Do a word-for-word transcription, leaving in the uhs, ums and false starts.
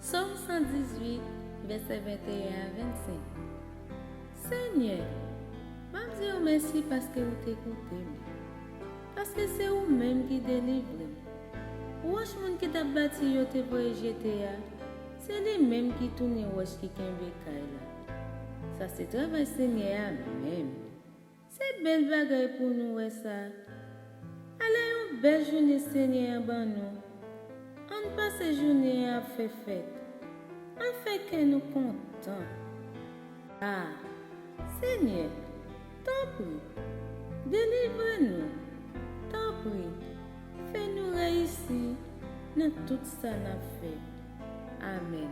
Sòm san dizuit, vèsè venteyen a vennsenk. Senyè, m ap di w mèsi paske ou te koute m, paske se ou menm ki delivre m. Wòch moun ki t ap bati yo te voye jete a, se li menm ki tounen wòch ki kenbe kay la. Sa se travay Senyè a menm. Se bèl bagay pou nou wè sa. Ala yon bèl jounen Senyè a ban nou. Ann pase jounen an ap fè fèt. Ann fè kè nou kontan. A, Senyè, tanpri, delivre nou. Tanpri, fè nou reyisi nan tout sa n ap fè. Amèn.